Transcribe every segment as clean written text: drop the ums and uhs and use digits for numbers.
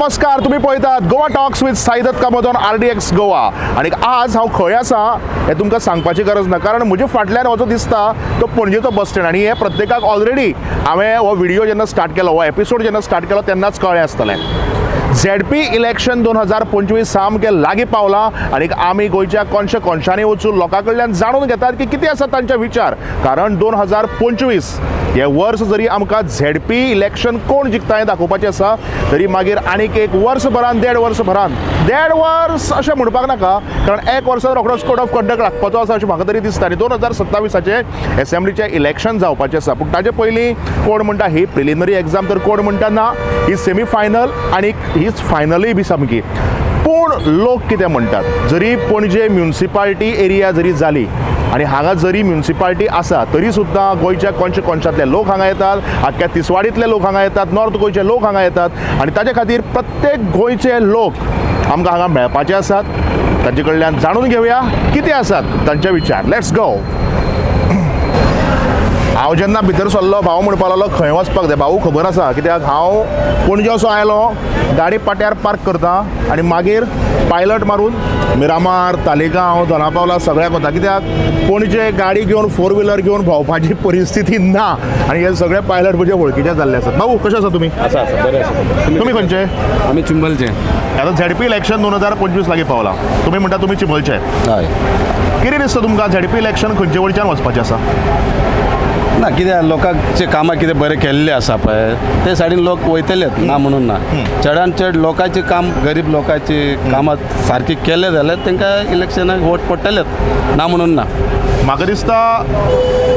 नमस्कार. तुम्ही पळयतात Goa talks with Saidatt Kamat on RDX Goa. आनी आज हांव खंय आसा हें तुमकां सांगपाची गरज ना, कारण म्हज्या फाटल्यान हो जो दिसता तो पणजेचो बस स्टँड. आनी हे प्रत्येकाक ऑलरेडी हांवें हो व्हिडियो जेन्ना स्टार्ट केलो, हो एपिसोड जेन्ना स्टार्ट केलो तेन्नाच कळ्ळें आसतलें. झेडपी इलेक्शन 2025 सामकें लागीं पावलां आनी आमी गोंयच्या कोनशे कोनशांनी वचून लोकां कडल्यान जाणून घेतात की कितें आसा तांचे विचार. कारण 2025 हे वर्स जरी आमकां झेडपी इलेक्शन कोण जिखता हें दाखोवपाचें आसा, तरी मागीर आनीक एक वर्सभरान, देड वर्सभरान, देड वर्स अशें म्हणपाक नाका, कारण एक वर्सान रोखडोच कोड ऑफ कंडक्ट लागपाचो आसा अशें म्हाका तरी दिसता. आनी 2027चें एसेंब्लीचें इलेक्शन जावपाचें आसा. पूण ताजे पयलीं कोण म्हणटा ही प्रिलिमिनरी एग्जाम, तर कोण म्हणटा ना ही सेमी फायनल आनी हीच फायनलूय बी सामकी. पूण लोक कितें म्हणटात, जरी पणजे म्युनिसिपाल्टी एरिया जरी जाली आनी हांगा जरी म्युनिसिपाल्टी आसा तरी सुद्दां गोंयच्या कोनशे कोनशांतले लोक हांगा येतात, आख्ख्या तिसवाडींतले लोक हांगा येतात, नॉर्थ गोंयचे लोक हांगा येतात आनी ताजे खातीर प्रत्येक गोंयचे लोक आमकां हांगा मेळपाचे आसात. तांचे कडल्यान जाणून घेवया कितें आसात तांचे विचार. Let's go. हांव जेन्ना भितर सरलो, भाऊ म्हणपाक लागलो खंय वचपाक जाय. भाऊ खबर आसा, कित्याक हांव पणजे असो आयलो, गाडी पाट्यार पार्क करता आनी मागीर पायलट मारून मिरामार, तालिगांव, दोनापावला सगळ्याक वता. कित्याक पणजे गाडी घेवन, फोर व्हिलर घेवन भोंवपाची परिस्थिती ना आनी हे सगळे पायलट म्हजे वळखीचे जाल्ले आसात. भाऊ, कशें आसा तुमी? आसा आसा, बरें आसा. तुमी खंयचे? आमी चिंबलचे. आतां झेडपी इलेक्शन 2025 लागीं पावलां. तुमी म्हणटा तुमी चिंबलचे. हय. कितें दिसता तुमकां, झेडपी इलेक्शन खंयचे वटच्यान वचपाचें आसा? ना, कित्याक लोकांचे कामां कितें बरें केल्लें आसा पळय ते सायडीन लोक वयतलेच, ना म्हणून ना. चडान चड लोकांचें काम, गरीब लोकांची कामां सारकी केले जाल्यार तांकां इलेक्शनाक वोट पडटलेच, ना म्हणून ना. म्हाका दिसता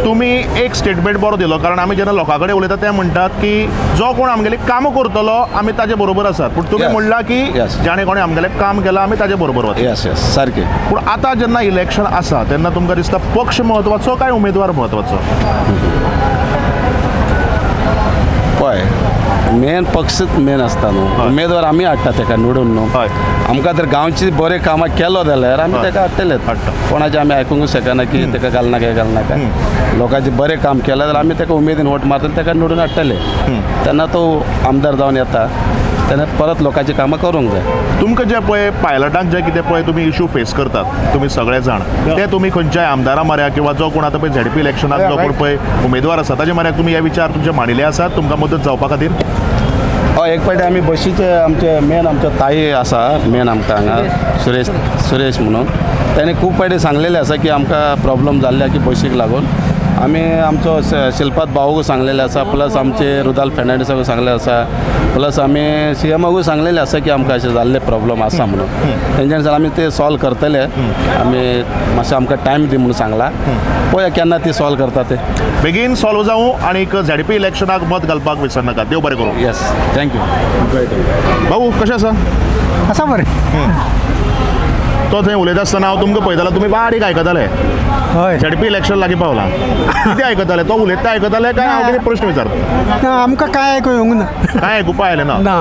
तुमी एक स्टेटमेंट बरो दिलो, कारण आमी जेन्ना लोकां कडेन उलयता ते म्हणटात की जो कोण आमगेलें कामां करतलो आमी ताजे बरोबर आसात. पूण तुमी म्हणलां की जाणें कोणें आमगेलें काम केलां आमी ताजे बरोबर वता. येस येस, सारकें. पूण आतां जेन्ना इलेक्शन आसा तेन्ना तुमकां दिसता पक्ष म्हत्वाचो काय उमेदवार म्हत्वाचो? पळय, मेन पक्षच मेन आसता न्हू. उमेदवार आमी हाडटा तेका निवडून न्हू. आमकां जर गांवची बरें कामां केलो जाल्यार आमी तेका हाडटलेच. हाडटा. कोणाचें आमी आयकूंक शकना की तेका घालनाका, हें घालनाका. लोकांचें बरें काम केलें जाल्यार आमी तेका उमेदीन वोट मारतले, तेका निवडून हाडटले. तेन्ना तो आमदार जावन येता तेन्ना परत लोकांची कामां करूंक जाय. तुमकां जे पळय पायलटांक जे कितें पळय तुमी इशू फेस करतात तुमी सगळे जाण, ते तुमी खंयच्याय आमदारा माऱ्या किंवा जो कोण आतां पळय झेडपी इलेक्शनाक जो कोण पळय उमेदवार आसा ताजे माऱ्याक तुमी हे विचार तुमचे मांडिल्ले आसात तुमकां मदत जावपा खातीर? हय, एक फावटी आमी बशीचे आमचे मेन आमचो ताई आसा मेन आमकां हांगा सुरेश सुरेश म्हणून, ताणें खूब फावटी सांगलेलें आसा की आमकां प्रॉब्लम जाल्ले की बशीक लागून. आमी आमचो शिल्पात भाऊक सांगलेलें आसा, प्लस आमचे रुदाल फेर्नांडीसाकूय सांगलें आसा, प्लस आमी सी एमाकूय सांगलेलें आसा की आमकां अशें जाल्लें प्रॉब्लम आसा म्हणून. तेंच्यानी सांगलें आमी ते सॉल्व करतले, आमी मातशें आमकां टायम दी म्हणून सांगलां. पळोवया केन्ना ती सॉल्व करता ते. बेगीन सॉल्व जावं आनी झेडपी इलेक्शनाक मत घालपाक विसरनाका. देव बरें करूं. Yes, thank you. भाऊ, कशें आसा? आसा बरें. तो थंय उलयता आसतना हांव तुमकां पळयतालो, तुमी बारीक आयकताले. हय. झेडपी इलेक्शन लागीं पावलां, कितें आयकताले? तो उलयता आयकताले काय हांव कितें प्रश्न विचारता? ना, आमकां कांय आयकूंक येवंक ना. कांय आयकुपा आयलें ना? ना,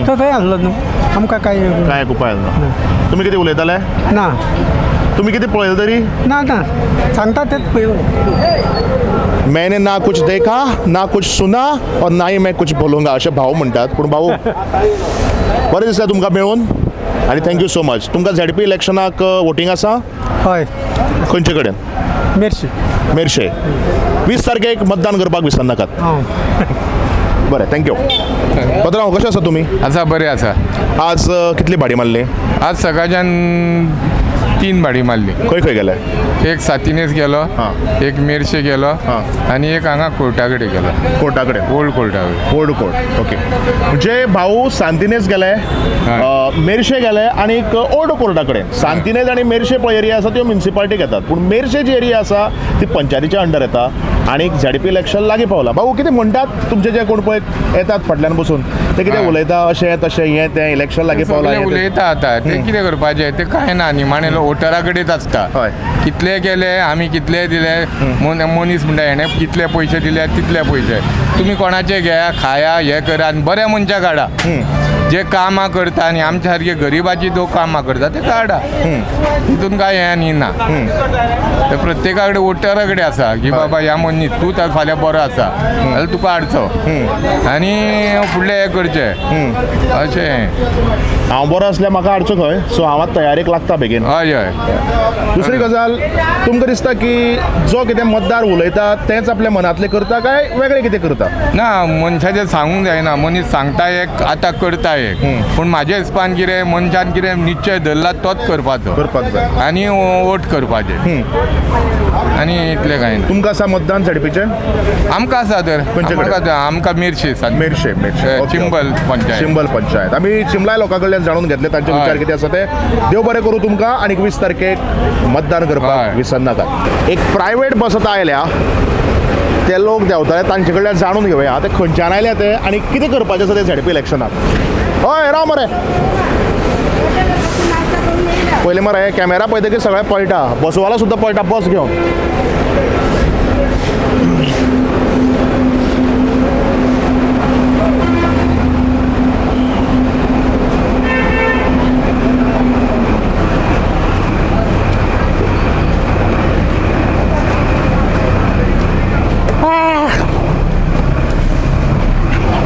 तो थंय आसलो न्हू, आमकां कांय येवंक कांय आयकुपा आयलें ना. तुमी कितें उलयताले? ना. तुमी कितें पळयलें तरी? ना ना, सांगता तेच पळय. मैंने ना कुछ देखा, ना कुछ सुना और ना ही मैं कुछ बोलूंगा, अशें भाऊ म्हणटात. पूण भाऊ, बरें दिसता तुमकां मेळून आनी thank you so much. तुमकां झेडपी इलेक्शनाक वोटींग आसा? हय. खंयचे कडेन? मेर्शी. मेर्शे. 20 तारखेक मतदान करपाक विसरनाकात. हां. बरें, thank you. पत्रांव, कशें आसा तुमी? आसा, बरें आसा. आज कितली भाडी मारली? आज सकाळच्यान 3 भाडी मारली. खंय खंय गेले? एक सातिनेस गेलो, एक मेर्शे गेलो आनी एक हांगा कोर्टा कडेन गेलो. कोर्टा कडेन? ओल्ड कोर्टा कडेन. Old court, okay. म्हणजे भाऊ सांतिनेज गेले, मेर्शे गेले आनी ओल्ड कोर्टा कडेन. सांतिनेज आनी मेर्शे पळय एरिया आसा त्यो म्युनिसिपालिटीक येतात, पूण मेर्शे जी एरिया आसा ती पंचायतीच्या अंडर येता. आनी झेडपी इलेक्शन लागीं पावला. भाऊ, कितें म्हणटात तुमचे जे कोण पळय येतात फाटल्यान बसून ते कितें उलयता अशें तशें हें तें इलेक्शन लागीं पावला? सगळे उलयता. आतां ते कितें करपाचें, ते कांय ना, निमाणे वोटरा कडेच आसता. कितले केले आमी, कितले दिले, मनीस म्हणटा हेणें कितले पयशे दिले तितले पयशे. तुमी कोणाचे घेया, खाया, हें करा आनी बऱ्या मनशाक हाडा. जे कामां करता आनी आमच्या सारके गरिबाची जो कामां करता ते काडा. तितून काय हें आनी ना. ते प्रत्येका कडेन वोटरा कडेन आसा की बाबा ह्या मनीस तूं तर फाल्यां बरो आसा जाल्यार तुका हाडचो आनी फुडलें हें करचें अशें. हांव बरो आसल्यार म्हाका हाडचो खंय, सो हांव आतां तयारेक लागता बेगीन. हय हय. दुसरी गजाल, तुमकां दिसता की जो कितें मतदार उलयता तेंच आपल्या मनांतलें करता काय वेगळें कितें करता? ना, मनशाचें सांगूंक जायना. मनीस सांगता एक, आतां करता एक. पूण म्हाज्या हिसपान कितें मनशान कितें निश्चय धरला तोच करपाचो करपाक जाय आनी वोट करपाचें आनी इतलें कांय ना. तुमकां आसा मतदान झेडपीचें? आमकां आसा तर. खंयचे कडेन? आमकां आमकां मिर्शे. मेरशे. Merces, okay, Chimbel okay. पंचायत. चिंबल पंचायत. आमी चिंबलाय लोकां कडल्यान जाणून घेतले तांचे विचार कितें आसा ते. देव बरें करूं तुमकां आनी 20 तारखेक मतदान करपाक विसरनाका. एक प्रायवेट बस आतां आयल्या, ते लोक देंवताले, तांचे कडल्यान जाणून घेवया ते खंयच्यान आयल्या ते आनी कितें करपाचें आसा ते झेडपी इलेक्शनाक. हय, राव मरे पयलीं मरे, कॅमेरा पळयतकीर सगळें पळटा, बसवालो सुद्दां पळटा बस घेवन.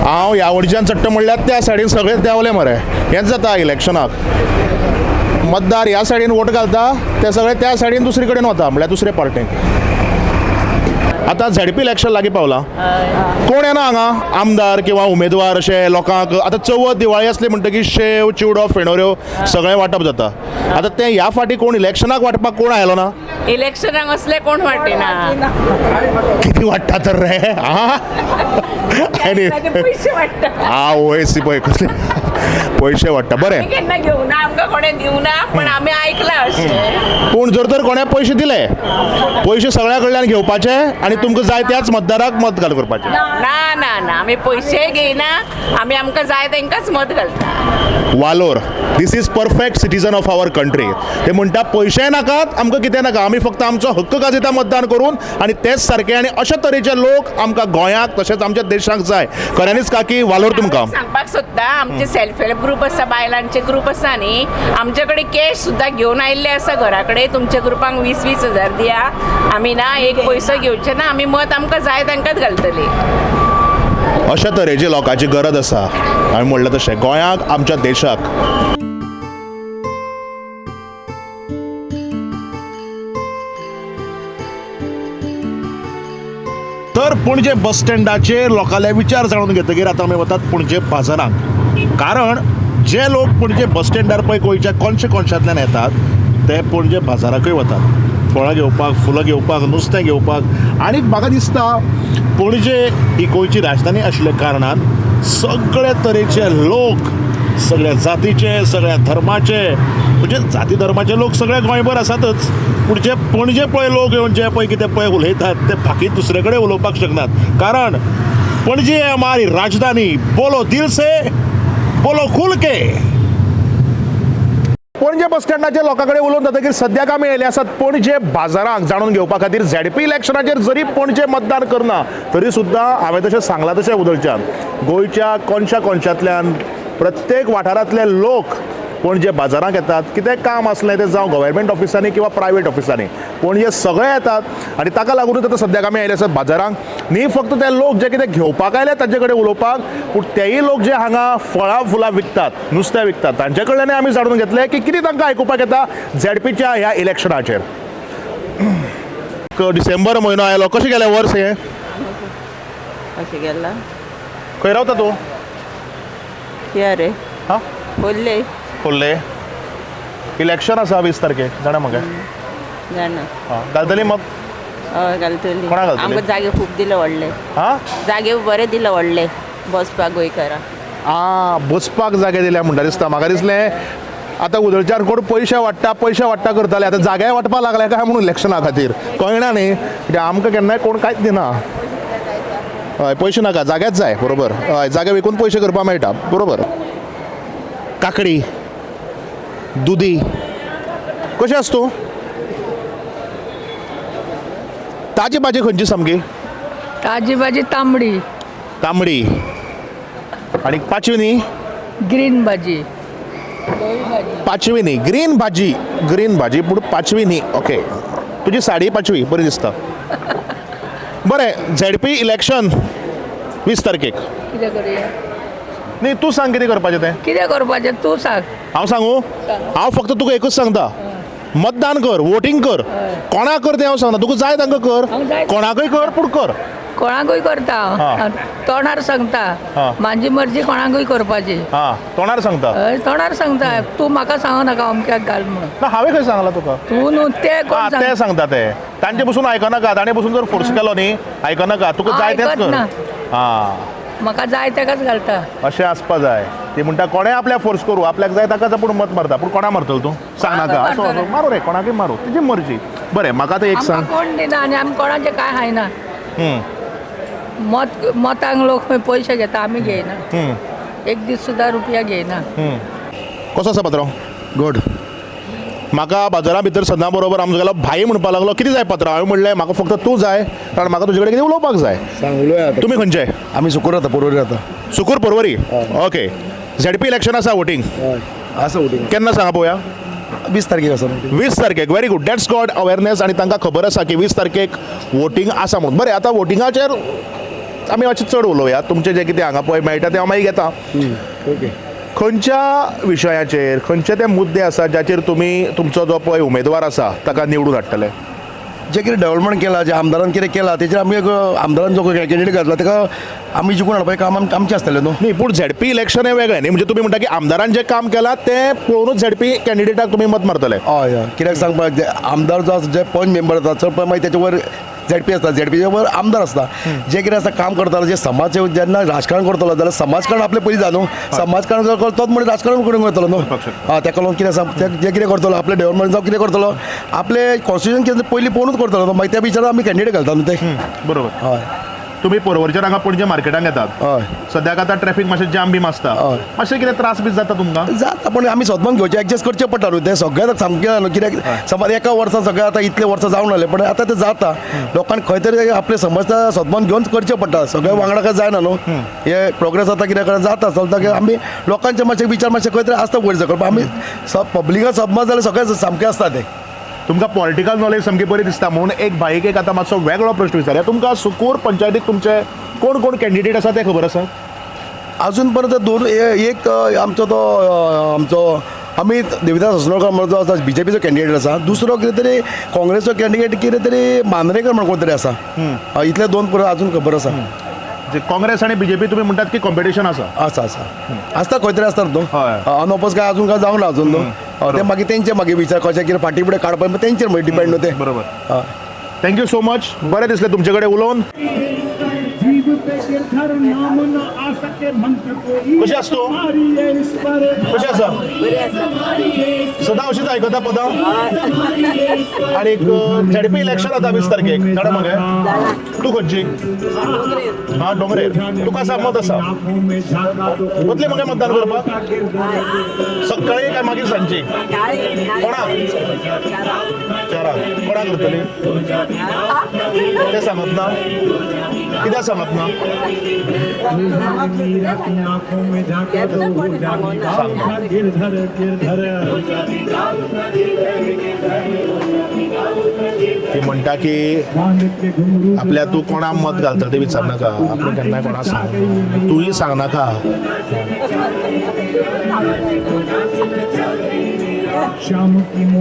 हांव ह्या वटच्यान चडटा म्हणल्यार त्या सायडीन सगळेच देंवले मरे. हेंच जाता इलेक्शनाक, मतदार ह्या सायडीन वोट घालता ते सगळे त्या सायडीन दुसरे कडेन वता, म्हणल्यार दुसरे पार्टीक. आतां झेडपी इलेक्शन लागीं पावलां, कोण येना हांगा आमदार किंवा उमेदवार अशे लोकांक? आतां चवथ दिवाळी आसली म्हणटकीर शेव चिवडो फेणोऱ्यो सगळें वांटप जाता. आतां तें ह्या फाटी कोण इलेक्शनाक वांटपाक कोण आयलो ना? इलेक्शनाक असले कोण वाटिना. कितें वाडटा तर रे? आं, आनी पयशे वाडटा. आवय सी, पळय कसले पयशे वाडटा. बरें, आमी केन्ना घेवना, आमकां कोणें दिवना, पण आमी आयकलां अशें. पूण जर तर कोणें पयशे दिले, पयशे सगळ्या कडल्यान घेवपाचे आनी तुमकां जाय त्याच मतदाराक मत घाल करपाचें. ना ना ना, आमी पयशे घेयना, आमी आमकां जाय तांकांच मत घालता. वालोर, this is perfect citizen of our country. ते म्हणटा पयशे नाकात आमकां, कितें नाका, आमी फक्त आमचो हक्क गाजयता मतदान करून, आनी तेच सारके आनी अशा तरेचे लोक आमकां गोंयाक तशेंच आमच्या देशाक जाय. खऱ्यांनीच काकी, वालोर तुमकां. सांगपाक सोदता, आमचे सेल्फ हेल्प ग्रुप आसा, बायलांचे ग्रुप आसा न्ही, आमचे कडेन कॅश सुद्दां घेवन आयिल्ले आसा घरा कडेन. तुमच्या ग्रुपांक 20-20 हजार दिया, आमी ना एक पयसो घेवचे ना, आमी मत आमकां जाय तांकांच घालतली. अशा तरेची लोकांची गरज आसा हांवें म्हणलें तशें गोंयाक, आमच्या देशाक. तर पणजे बस स्टँडाचेर लोकांले विचार जाणून घेतकीर आतां आमी वतात पणजे बाजारांत, कारण जे लोक पणजे बस स्टँडार पळय गोंयच्या कोनशे कोनशांतल्यान येतात ते पणजे बाजाराकूय वतात, फळां घेवपाक, फुलां घेवपाक, नुस्तें घेवपाक. आनी म्हाका दिसता पणजे ही गोंयची राजधानी आशिल्ल्या कारणान सगळे तरेचे लोक, सगळ्या जातीचे, सगळ्या धर्माचे, म्हणजे जाती धर्माचे लोक सगळे गोंयभर आसातच, पूण जे पणजे पळय लोक येवन जे पळय कितें पळय उलयतात ते बाकी दुसरे कडेन उलोवपाक शकनात, कारण पणजे हमारी राजधानी. बोलो दिल से, बोलो खुल के. पणजे बस स्टँडाच्या लोकां कडेन उलोवन जातकीर सद्याक आमी आयिल्ले आसात पणजे बाजारांक जाणून घेवपा खातीर. झेडपी इलेक्शनाचेर जरी पणजे मतदान करना तरी सुद्दां हांवें तशें सांगलां तशें उदळच्यान गोंयच्या कोनशा कोनशांतल्यान प्रत्येक वाठारांतले लोक पणजे बाजारांक येतात. कितें काम आसलें तें जावं गव्हर्मेंट ऑफिसांनी किंवा प्रायवेट ऑफिसांनी, पणजे सगळे येतात आनी ताका लागूनच आतां सद्याक आमी आयिल्ले आसात बाजारांक. न्ही फक्त ते लोक जे कितें घेवपाक आयले तांचे कडेन उलोवपाक, पूण तेय लोक जे हांगा फळां फुलां विकतात, नुस्तें विकतात, तांचे कडल्यानय आमी जाणून घेतलें की कितें तांकां आयकुपाक येता झेडपीच्या ह्या इलेक्शनाचेर. डिसेंबर म्हयनो आयलो, कशें गेलें वर्स हें? कशें गेलां? खंय रावता तूं? या रे. हां, खोल्ले. खोल्ले. इलेक्शन आसा 20 तारखेक, जाणा मगे? जाणा. हां, घालतली मग? हय, घालतली. कोणाक घालतली? आमकां जागे खूब दिले व्हडले. हां, जागे बरे दिले व्हडले बसपाक गोंयकारांक. आं, बसपाक जागे दिल्या म्हणटा दिसता. म्हाका दिसलें आतां उदळच्यान कोण पयशे वांट्टा पयशे वांट्टा करताले, आतां जागे वांटपाक लागले काय म्हणून इलेक्शना खातीर, कळना न्ही, कित्याक आमकां केन्नाय कोण कांयच दिना. हय, पयशे नाका, जाग्याच जाय. बरोबर, हय, जागे विकून पयशे करपाक मेळटा. बरोबर. काकडी, दुदी कशी आसा तूं? ताजी भाजी खंयची सामकी? ताजी भाजी तांबडी. तांबडी आनी पाचवी न्ही? ग्रीन भाजी. पाचवी न्ही, ग्रीन भाजी. ग्रीन भाजी पूण पाचवी न्ही. ओके, तुजी साडी पाचवी बरी दिसता. बरें, झेडपी इलेक्शन 20 तारखेक. कितें करुया? न्ही, तूं सांग कितें करपाचें तें. कितें करपाचें तूं सांग. हांव सांगू? हांव फक्त तुका एकूच सांगता, मतदान कर, वोटींग कर. कोणाक कर तें हांव सांगना, तुका जाय तांकां कर, हांव जाय. कोणाकय कर, पूण कर. कोणाकूय करता हांव, तोंडार सांगता, म्हाजी मर्जी कोणाकूय करपाची. हां, तोंडार सांगता. हय, तोंडार सांगता. तूं म्हाका सांगू नाका अमक्याक घाल म्हणून. ना, हांवें खंय सांगलां तुका? तूं न्हू, ते कोण ते सांगता ते तांचे पसून आयकनाका. ताणे पसून जर फोर्स केलो न्ही, आयकनाका. तुका जाय तेंच कर. हां, म्हाका जाय तेकाच घालता. अशें आसपा जाय. ती म्हणटा कोणें आपल्याक फोर्स करूं, आपल्याक जाय ताकाच आपूण मत मारता. पूण कोणा मारतलो तूं सांग नाका. असो मारू रे, कोणाकय मारू, तुजी मर्जी. बरें, म्हाका आतां एक सांग, कोण दिना आनी आमी कोणाचें कांय खायना. मत मतांक लोक पयशे घेता, आमी घेयना. एक दीस सुद्दां रुपया घेयना. कसो आसा पात्रांव? गुड. म्हाका बाजारा भितर सदां बरोबर आमचो गेलो भाई म्हणपाक लागलो, कितें जाय पात्रांव? हांवें म्हणलें म्हाका फक्त तूं जाय, कारण म्हाका तुजे कडेन कितें उलोवपाक जाय. तुमी खंयचे? आमी सुकूर राहता, पोरवरी राहता. Sukur Porvorim. Okay, ZP election आसा, वोटींग आसा. वोटींग केन्ना सांगा पळोवया? 20 तारखेक आसा. 20 तारखेक. Very good, that's got awareness. आनी तांकां खबर आसा की 20 तारखेक वोटींग आसा म्हणून. बरें, आतां वोटिंगाचेर आमी मातशें चड उलोवया. तुमचें जें कितें हांगा पळय मेळटा तें हांव मागीर घेता. ओके. खंयच्या विशयाचेर, खंयचे ते मुद्दे आसा जाचेर तुमी तुमचो जो पळय उमेदवार आसा ताका निवडून हाडटले? जे कितें डेवलपमेंट केलां, जे आमदारान कितें केलां तेजेर आमी एक आमदारान जो कॅन्डिडेट घातला ताका आमी जिखून हाडपाचें काम आमचें आसतलें न्हू. न्ही, पूण झेडपी इलेक्शन हें वेगळें न्ही. म्हणजे तुमी म्हणटा की आमदारान जें काम केलां तें पळोवनूच झेडपी कॅन्डिडेटाक तुमी मत मारतले. हय हय, कित्याक सांगपाक आमदार जो आसा, जे पंच मेंबर आसा चड पळय मागीर तेचे वयर झेडपी आसता, झेडपीच्या वयर आमदार आसता. जे कितें आसा काम करतालो, जे समाज जेन्ना राजकारण करतलो जाल्यार समाजकारण आपलें पयलीं जाय न्हू. समाजकारण जर करतो तोच म्हणून राजकारण करूंक वतलो न्हू. हय, तेका लागून कितें आसा, जे कितें करतलो आपलें डेवलपमेंट जावं कितें करतलो आपलें कॉन्स्टिट्युशन कितें पयलीं पळोवनूच करतलो न्हू. मागीर त्या विचारान आमी कॅन्डिडेट घालता न्हू ते. बरोबर. हय. तुमी पोरवरच्यान हांगा पणजे मार्केटान येतात. हय. सद्याक आतां ट्रॅफिक मातशें जाम बी आसता, मातशें कितें त्रास बी जाता तुमकां? जाता, पूण आमी सदमान घेवचें, एडजस्ट करचें पडटा न्हू. तें सगळें सामकें न्हू, कित्याक समज एका वर्सा सगळें आतां इतले वर्सां जावन रावलें, पण आतां तें जाता. लोकांक खंय तरी आपलें समजता, सदमान घेवन करचें पडटा. सगळें वांगडा काय जायना न्हू. हे प्रोग्रेस आतां कित्याक जाता चलता की आमी लोकांचे मातशे विचार मातशे खंय तरी आसता वयर सकयल, पण आमी पब्लिकान सदमान जाल्यार सगळें सामकें आसता तें. तुमकां पॉलिटिकल नॉलेज सामकी बरी दिसता म्हणून एक भाईक एक आतां मातसो वेगळो प्रश्न विचारया. तुमकां सुकूर पंचायतीक तुमचे कोण कोण कॅन्डिडेट आसा तें खबर आसा? अजून पर्यंत दोन, एक आमचो तो आमचो अमित देविदास हसनोळकर म्हणून जो आसा बीजेपीचो कॅन्डिडेट आसा, दुसरो कितें तरी काँग्रेसचो कॅन्डिडेट कितें तरी मांद्रेकर म्हणून कोण तरी आसा. इतले दोन पुरो अजून खबर आसा. काँग्रेस आनी बीजेपी तुमी म्हणटात की कॉम्पिटिशन आसा? आसा आसा आसता, खंय तरी आसता न्हू. अनओपोज काय अजून काय जावंक ना अजून न्हू. ते मागीर तेंचे मागीर विचार कशें कितें फाटीं फुडें काडपाक तेंचेर मागीर डिपेंड न्हू तें. बरोबर. Thank you so much, बरें दिसलें तुमचे कडेन उलोवन. कशें आसा तूं? कशें आसा? सदां अशीच आयकता पदां? आनी झेडपी इलेक्शन आतां 20 तारखेक, जाणा मगे? तूं खंयची? हां, डोंगरेर. तुका आसा मत आसा? वतली मगे मतदान करपाक? सकाळी काय मागीर सांजची? कोणाक? चारांक. कोणाक करतली तें सांगप ना? कित्याक सांगप ना? ती म्हणटा की आपल्या तूं कोणाक मत घालता तें विचारनाका, आपणें केन्नाय कोणाक सांग, तूंय सांगनाका.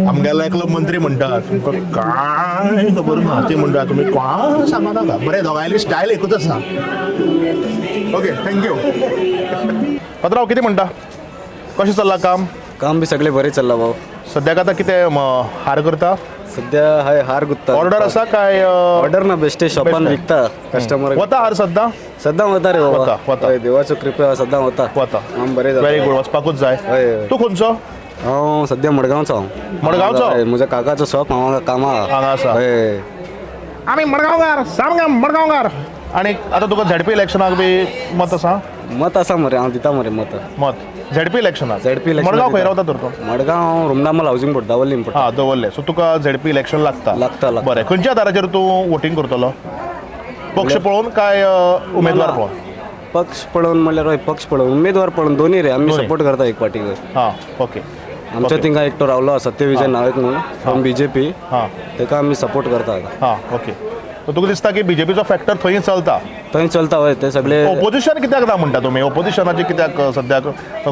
आमगेलो एकलो मंत्री म्हणटा तुमकां कांय खबर ना, ती म्हणटा तुमी कोणाक सांगनाका. बरें, दोगांयली स्टायल एकूच आसा. Okay, thank you. पात्रांव, कितें म्हणटा, कशें चल्लां काम? काम बी सगळें बरें चल्लां भाऊ. सद्याक आतां कितें हार करता? सद्या हय हार गुत्ता. ऑर्डर आसा काय? ऑर्डर ना, बेश्टे शॉपान विकता कस्टमर. वता हार सद्दां? सद्दां वता रे बाबा. वता. देवाचो कृपा सद्दां वता. वता. काम बरें जाता. व्हेरी गूड, वचपाकूच जाय. तूं खंयचो? हांव सद्या मडगांवचो. हांव मडगांवचो? म्हज्या काकाचो शॉप, हांव कामाक हांगा आसा. हय. आमी मडगांवकार, सामके मडगांवकार. आनी आतां तुका झेडपी इलेक्शनाक बी मत आसा? मत आसा मरे, हांव दिता मरे मत. मत झेडपी इलेक्शनाक? ZP election. मडगांव खंय रावता तर तूं? मडगांव हांव रुमडामल हावजींग बोर्ड दवर्लीम पडटा. हां, दवर्ले. सो तुका झेडपी इलेक्शन लागता? लागता. बरें, खंयच्या आदाराचेर तूं वोटींग करतलो? पक्ष पळोवन काय उमेदवार पळोवन? पक्ष पळोवन म्हणल्यार हय पक्ष पळोवन उमेदवार पळोवन दोनी रे आमी दोनी. सपोर्ट करता एक पार्टीक. हां, ओके. आमच्या थिंगा एकटो रावलो आसा सत्यविजय नायक म्हणून फ्रॉम बीजेपी. तेका आमी सपोर्ट करता आतां. हां, ओके. सो तुका दिसता की बीजेपीचो फॅक्टर थंय चलता? थंय चलता, हय, ते सगळे. ओपोजिशन कित्याक ना म्हणटा तुमी? ओपोजिशनाचे कित्याक सद्याक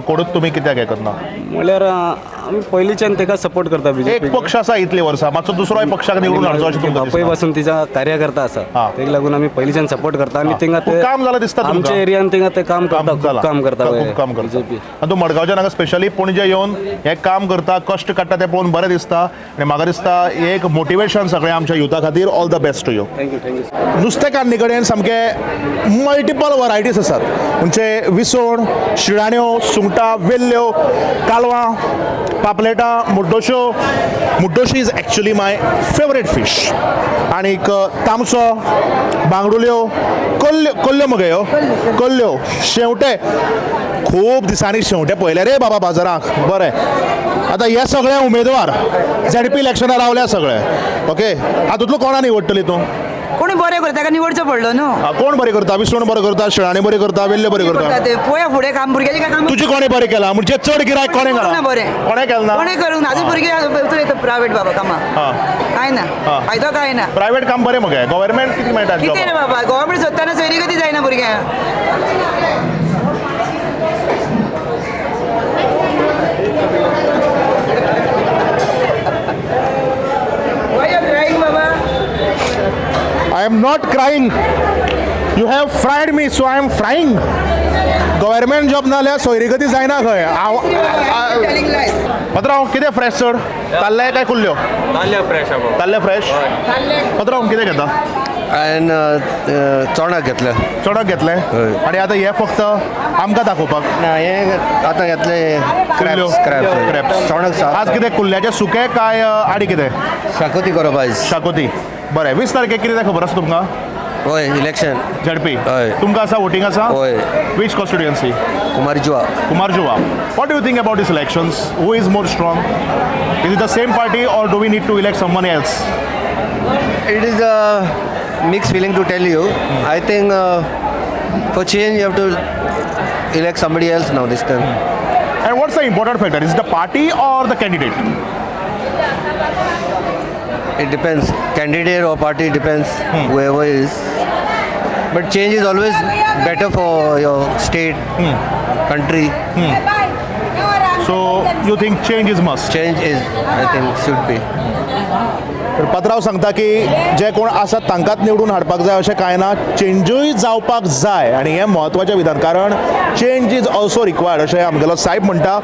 कोडूच तुमी कित्याक हें करना? म्हणल्यार आमी पयलींच्यान तेका सपोर्ट करता बीजेपी. एक पक्ष आसा इतले वर्सां, मातसो दुसरोय पक्षाक निवडून हाडचो अशें तुमकां बापूय दिसना? पासून तिचा कार्यकर्ता आसा, तेका लागून आमी पयलींच्यान सपोर्ट करता आनी थिंगा खूब ते काम जालां दिसता तुमकां? आमच्या एरियान थिंगा ते काम करता, खूब जालां. काम करता. खूब काम करता. बीजेपी. आनी तूं मडगांवच्यान हांगा स्पेशली पणजे येवन हें काम करता, कश्ट काडटा तें पळोवन बरें दिसता आनी म्हाका दिसता हें एक मोटिवेशन सगळें आमच्या युथा खातीर. All the best to you. Thank you, thank you. नुस्तेकान्नी कडेन सामके मल्टिपल वरायटीज आसात, म्हणजे विसवण, शिळाण्यो, सुंगटां, वेल्ल्यो, कालवां, पापलेटां, मुड्डोश्यो. मुड्डोशी is actually my favourite fish. आनीक तामसो, बांगडुल्यो, कोल्ल्यो. कोल्ल्यो मगे ह्यो, कोल्ल्यो, शेंवटे. खूब दिसांनी शेंवटे पळयले रे बाबा बाजाराक. बरें, आतां हे सगळे उमेदवार झेडपी इलेक्शनाक रावल्या सगळे. ओके, हातूंतलो कोणा निवडटली तूं? कोणी बरें करता ताका निवडचो पडलो न्हू. कोण बरें करता? विसवण बरें करता, शिळाणी बरी करता, वेल्ल्यो बरी करता? ते पळया फुडें काम भुरग्याचें काय काम. तुजें कोणें बरें केलां? म्हणजे चड गिरायक कोणें करूंक ना केलां? बरें. कोणें केलें ना? कोणें करूंक ना. आजून भुरगे प्रायवेट बाबा कामां काय ना, फायदो काय ना. प्रायवेट काम बरें मगे, गव्हर्मेंट कितें मेळटा? कितें रे बाबा, गव्हर्मेंट सोदतना सोयरीगती जायना भुरग्यांक. Why you crying, Baba? I am not crying. You have fried me, so I am frying. Government job ना जाल्यार सोयरीगती जायना खंय. हांव Telling lies. पात्रांव, कितें फ्रेश चड, ताल्ले काय कुल्ल्यो? ताल्ले फ्रेश आहा. ताल्ले फ्रेश. पात्रांव, कितें घेता? हांवें चोणाक घेतलें. चोणक घेतलें? हय. आनी आतां हें फक्त आमकां दाखोवपाक? ना, हें आतां घेतलें. कुल्ल्यो. Krebs, Krebs. क्रॅप्स. चोणक. आज कितें, कुल्ल्याचें सुकें काय आनी कितें? शाकोती करप आयज. शाकोती, बरें. 20 तारखेक कितें तें खबर आसा तुमकां? हय, इलेक्शन. झेडपी. हय. तुमकां आसा वोटींग आसा? हय. Which constituency? Cumbarjua. Cumbarjua. What do you think about these elections? Who is more strong? Is it the same party or do we need to elect someone else? It is a mixed feeling to tell you. I think for change you have to elect somebody else now this time. And what's the important factor? Is it the party or the candidate? It depends. Candidate or party, depends, whoever is. But change is always better for your state, country. So you think change is must? Change is, I think, should be. तर पात्रांव सांगता की जे कोण आसात तांकांच निवडून हाडपाक जाय अशें कांय ना, चेंजूय जावपाक जाय आनी हें म्हत्वाचें विधान, कारण change is also required अशें आमगेलो सायब म्हणटा.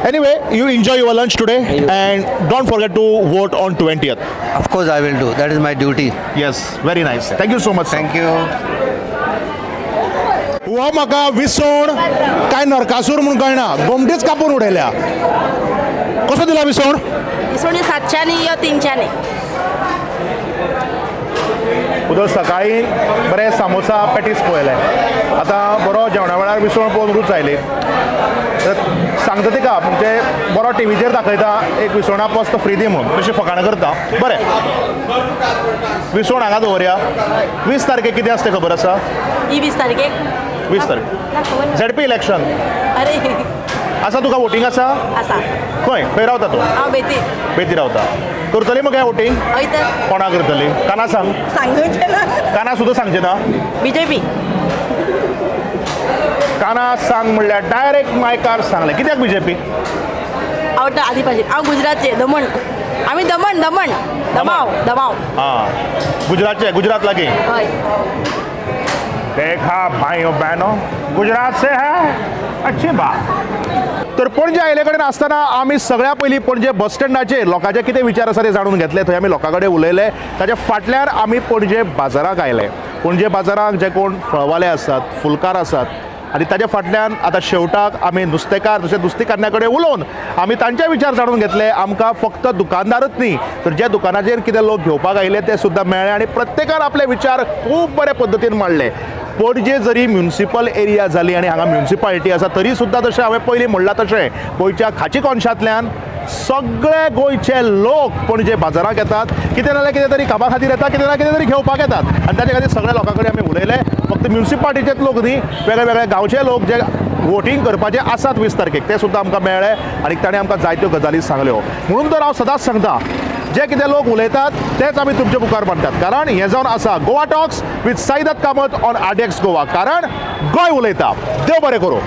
Anyway, you enjoy your lunch today and don't forget to vote on 20th. Of course I will do. That is my duty. Yes, very nice. Thank you so much. Thank you. हो, म्हाका विसवण काय नरकासूर म्हूण कळना, गोमटीच कापून उडयल्या. कसो दिला विसवण? इसवणी 700नी यो 300नी. उदक सकाळी बरें सामोसा पॅटीस पळयले, आतां बरो जेवणा वेळार विसवण पळोवन रूच आयली. तर सांगता तिका, म्हणजे बरो टिवीचेर दाखयता एक विसवणा पोस्त फ्री दी म्हणून, तशी फकाणां करता. बरें, विसवण हांगा दवरया. 20 तारखेक कितें आसा तें खबर आसा? ही 20 तारखेक? 20 तारखेक झेडपी इलेक्शन. अरे. आसा तुका वोटींग आसा? आसा. खंय खंय रावता तूं? हांव बेती. बेती रावता. करतली मगे वोटींग? हय तर. कोणा करतली? काना सांग. सांगचें ना. काना सुद्दां सांगचें ना? बीजेपी. काना सांग म्हणल्यार डायरेक्ट मायकार सांगलें. कित्याक बीजेपी? आवडटा आदी पासून. हांव गुजरातचें, दमण. आमी दमण, दमण, दमाव, दमाव. हां, गुजरातचे, गुजरात लागीं. हय. देखा भाइयों बहनों, गुजरात से है, अच्छी बात. तर पणजे आयिल्ले कडेन आसतना आमी सगळ्या पयलीं पणजे बस स्टँडाचेर लोकांचे कितें विचार आसा ते जाणून घेतले. थंय आमी लोकां कडेन उलयले. ताच्या फाटल्यान आमी पणजे बाजाराक आयले. पणजे बाजाराक जे कोण फळवाले आसात, फुलकार आसात आनी ताच्या फाटल्यान आतां शेवटाक आमी नुस्तेकार तशें नुस्तेकान्ना कडेन उलोवन आमी तांचे विचार जाणून घेतले. आमकां फक्त दुकानदारच न्ही, तर ज्या दुकानाचेर कितें लोक घेवपाक आयिल्ले ते सुद्दां मेळ्ळे आनी प्रत्येकान आपले विचार खूब बरे पद्दतीन मांडले. पणजे जरी म्युनिसिपल एरिया जाली आनी हांगा म्युनिसिपालिटी आसा, तरी सुद्दां जशें हांवें पयलीं म्हणलां तशें गोंयच्या खाची कोनशांतल्यान सगळे गोंयचे लोक पणजे बाजाराक येतात. कितें ना जाल्यार कितें तरी कामा खातीर येतात, कितें ना कितें तरी घेवपाक येतात आनी ताचे खातीर सगळ्या लोकां कडेन आमी उलयले. फक्त फक्त म्युन्सिपाल्टीचेच लोक न्ही, वेगळे वेगळे गांवचे लोक जे वोटींग करपाचे आसात 20 तारखेक ते सुद्दां आमकां मेळ्ळे आनी ताणें आमकां जायत्यो गजाली सांगल्यो. म्हणून तर हांव सदांच सांगता, जे कितें लोक उलयतात तेच आमी तुमचे मुखार मांडटात, कारण हें जावन आसा Goa talks with Saidat Kamat on RDX Goa, कारण गोंय उलयता. देव बरें करूं.